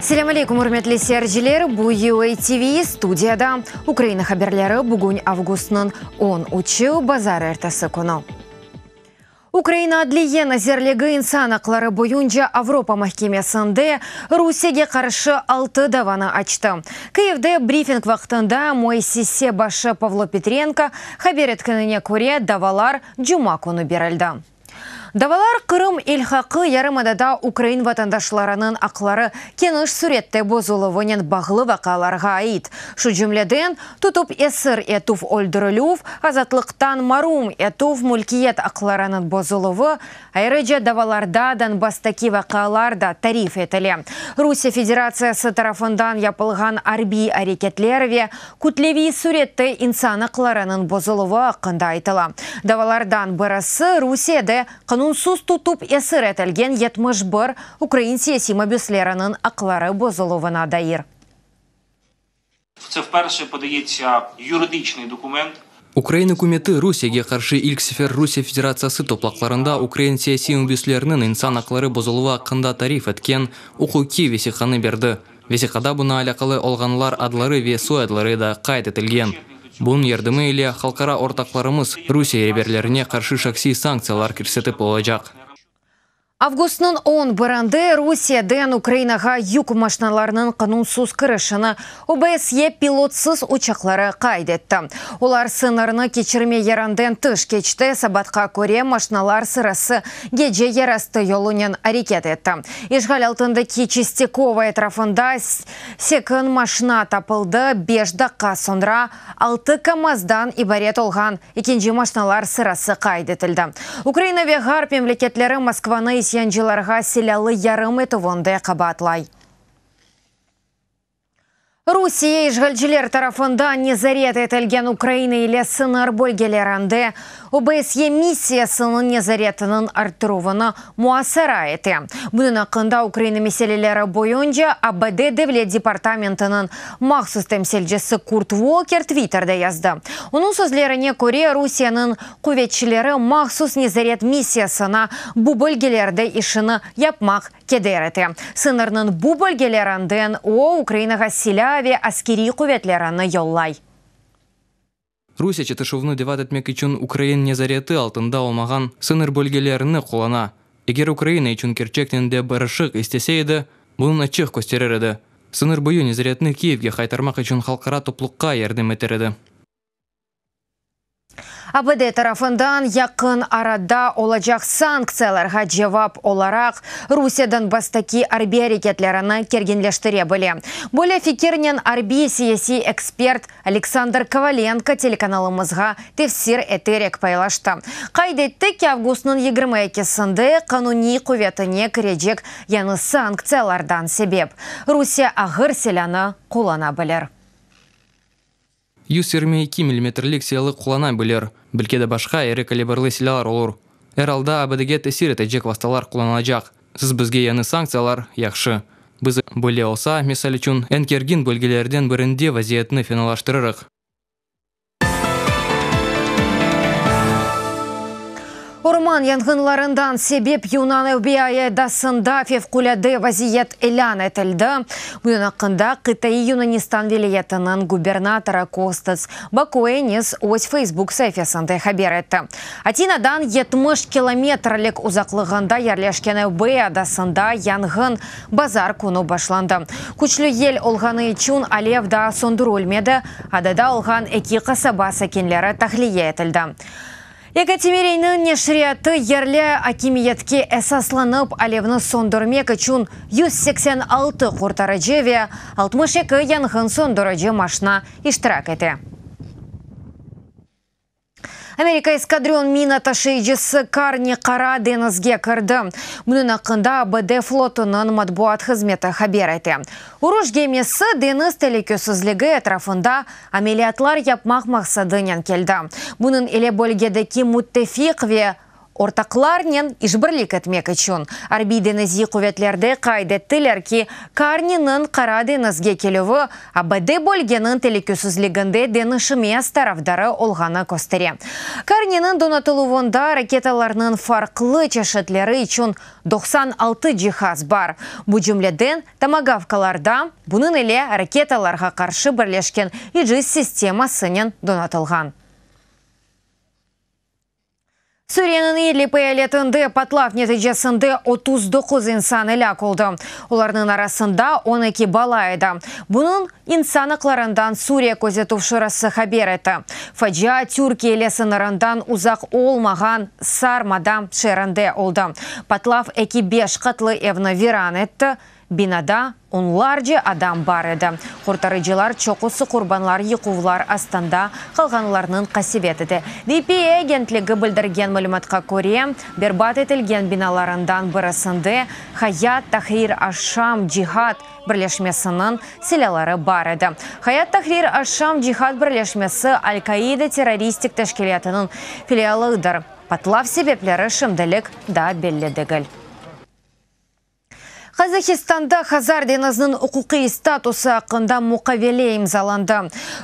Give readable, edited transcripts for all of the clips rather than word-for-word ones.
Selâm aleykum, ürmetli seyirciler! Bu UATV, studiyada Ukraina haberleri, bugün avgustnıñ on üçü, bazarertesi künü. Ukraina Adliye nazirligi İnsan aqları boyunca Avropa mahkemesinde Rusiyege qarşı altı davanı açtı. Kıyivde brifing vaqtında müessise başı Pavlo Petrenko haber etkenine köre, davalar cuma künü berildi. Davalar Qırım ilhaqı yarımadada ukrain vatandaşlarınıñ aqları keniş sürette bozuluvınen bağlı vaqialarğa ait, şu cümleden, tutıp esir etüv, öldürilüv, azatlıqtan marum etüv, mülkiyet aqlarınıñ bozuluvı, Ayrıca davalarda Donbasstaki vaqialar da tarif etile. Rusiye Federatsiyası tarafından yapılğan arbiy areketler ve kütleviy sürette insan aqlarınıñ bozuluvı aqqında aytıla. Davalardan birisi Rusiyede qanunsız tutıp esir etilgen 71 ukrain siyasiy mabüsleriniñ aqları bozuluvına dair. Tse vperşe podayetsâ yuridiçnıy dokument. Ukrain ükümeti Rusiyege qarşı ilk sefer Rusiye Federatsiyası toplaqlarında ukrain siyasiy mabüslerniñ insan aqları bozuluvı aqqında tarif etken uquqiy vesiqanı berdi. Vesiqada buña alâqalı olğanlar adları ve soyadları da qayd etilgen. Bunıñ yardımı ile halqara ortaqlarımız Rusiye reberlerine qarşı şahsiy sanktsiyalar kirsetip olacaq. Avgustnıñ on birinde Rusiyeden Ukrainağa yük maşnalarınıñ qanunsız kirişini OBSYE pilotsız uçaqları qayd etti. Olar sıñırnı keçirme yerinden tış keçti, esabatqa köre, maşnalar sırası gece yerastı yolunen areket etti. İşğal altındaki Çistikova etrafında sekin maşna tapıldı, beş daqqa soñra altı KAMAZdan ibaret olğan Ekinci maşnalar sırası qayd etildi. Ukraina ve Ğarp memleketleri Moskvanı isyancılarğa silâlı yarım etüvinde qabaatlay. Rusiye işğalciler tarafından nezaret etilgen Ukraina ile sıñır bölgelerinde OBSYE missiyasınıñ nezaretiniñ arttıruvını muasara ete. Bunıñ aqqında Ukraina meseleleri boyunca ABD Devlet departamentiniñ mahsus temsilcisi Kurt Volker Twitterde yazdı. Onıñ sözlerine köre, Rusiyeniñ quvetçileri mahsus nezaret missiyasına bu bölgelerde işini yapmaq keder ete. Sıñırnıñ bu bölgelerinden o, Ukrainağa silâ ve askeriy quvetlerini yollay. Rusiye çatışuvnı devat etmek içün ukrain nezareti altında olmağan sıñır bölgelerini qullana. Eger Ukraina içün kerçekten de barışıq istese edi, bunıñ açıq kösterir edi. Sıñır boyu nezaretni Kiyevge qaytarmaq içün halqara topluqqa yardım eter edi. ABD tarafından yaqın arada olacaq sanktsiyalarğa cevap olaraq, Rusiye Donbasstaki arbiy areketlerini kerginleştire bile. Böyle fikirnen arbiy-siyasiy ekspert Aleksandr Kovalenko telekanalımızğa tefsir eterek paylaştı. Qayd etti ki, avgustnıñ 22-sinde qanuniy quvetine kirecek yañı sanktsiyalardan sebep Rusiye ağır silânı qullana bilir. 122 millimetrlik silâlı qullana bilir, belki de başqa iri kalibrli silâlar olur. Er alda ABDge tesir etecek vastalar qullanılacaq. Siz bizge yañı sanktsiyalar, yahşı. Biz, böyle olsa, misal içün, eñ kergin bölgelerden birinde vaziyetni fenalaştırırıq. Orman yanğınlarından sebep Yunan Evbiya adasında fevqulâde vaziyet ilân etildi. Bunıñ aqqında qıtaiy Yunanistan vilâyetiniñ gubernatorı Kostas Bakoyannis öz Facebook saifesinde haber etti. Atinadan 70 kilometrlik uzaqlığında yerleşken Evbiya adasında yanğın bazar künü başlandı. Küçlü yel olğanı içün alev daa söndürilmedi, adada olğan eki qasaba sakinleri tahliye etildi. Ekatemeriyniñ neşriyatı yerli akimiyetke esaslanıp, alevni söndürmek içün 186 qurtarıcı ve 62 yanğın söndürici maşna iştirak ete. Amerika eskadron mina taşıyıcısı Karni Qara deñizge kirdi. Bunıñ aqqında ABD flotunıñ matbuat hızmeti haber ete. Uruş gemisi deñiz telükesizligi etrafında ameliyatlar yapmaq maqsadınen keldi. Bunıñ ile bölgedeki müttefiq ve. Ortaqlarnen işbirlik etmek içün. Arbiy deñiziy quvetlerde qayd ettiler ki, Karniniñ Qara deñizge kelüvi, ABD bölgeniñ telükesizliginde deñişmez tarafdarı olğanı köstere. Karniniñ donatıluvında raketalarnıñ farqlı çeşitleri içün 96 cihaz bar, bu cümleden, tomagavkalar da, bunıñ ile raketalarğa qarşı birleşken İjis sistemasınen donatılğan. Suriyeniñ İdlib eyaletinde patlav neticesinde 39 insan elâk oldı, olarnıñ arasında 12 bala edi. Bunıñ İnsan aqlarından Suriye közetüv şurası haber etti. Facia Türkiye ile sıñırından uzaq olmağan Sarmada şeerinde oldı. Patlav eki beş qatlı evni viran etti, Binada onlarca adam bar edi. Qurtarıcılar çoqusı qurbanlar yıquvlar astında qalğanlarnıñ qasevet ete. DPA agentligi bildirgen malümatqa köre, berbat etilgen binalarından birisinde Hayat Tahrir aş-Şam cihad birleşmesiniñ silâları bar edi. Hayat Tahrir aş-Şam cihad birleşmesi Al-Kaida terroristik teşkilâtınıñ filialıdır. Patlav sebepleri şimdilik daa belli degil. Qazahistanda Hazar deñiziniñ uquqiy statusı aqqında muqavele imzalandı.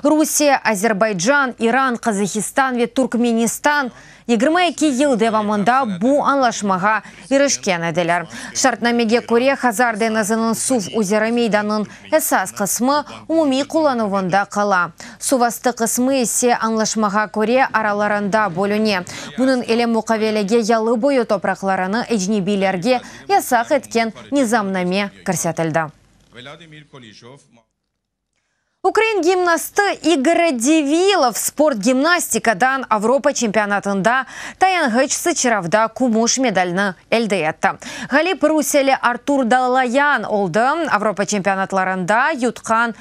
Rusiye, Azerbaycan, İran, Qazahistan ve Turkmenistan 22 yıl devamında bu añlaşmağa irişken ediler. Şartnamege köre, Hazar deñiziniñ suv üzeri meydanınıñ esas qısmı umumiy qullanuvında qala, suv astı qısmı ise añlaşmağa köre aralarında bölüne. Bunıñ ile muqavelege yalı boyu topraqlarını ecnebiylerge yasaq etken nizamname kirsetildi. Ukrain gimnastı İgor Rodivilov sport gimnastikadan Avropa çempionatında tayanğıç sıçravda kümüş medalni elde etti. Ğalip rusiyeli Artur Dalayan oldı. Avropa çempionatlarında yutqan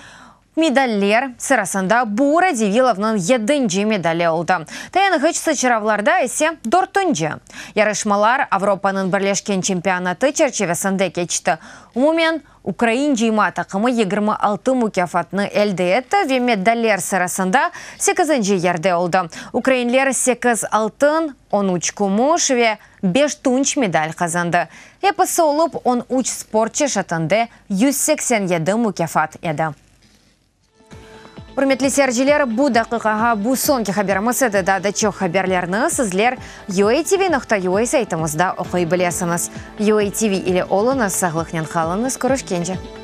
Medaller sırasında bu Rodivilovnıñ yedinci medali oldı, tayanğıç sıçravlarda ise dörtünci. Yarışmalar Avropanıñ birleşken çempionatı çerçivesinde keçti. Umumen, ukrain cıyma taqımı 26 mukâfatnı elde etti ve medaller sırasında sekizinci yerde oldı. Ukrainler sekiz altın, on üç kümüş ve beş tunç medal qazandı. Episi olıp on üç sport çeşitinde 187 mukâfat edi. Ürmetli seyirciler, bu daqiqağa bu soñki haberimiz edi. Daa da çoq haberlerni sizler UATV.UA saytımızda oquy bilesiñiz. UATV ile oluñız, sağlıqnen qalıñız, körüşkence!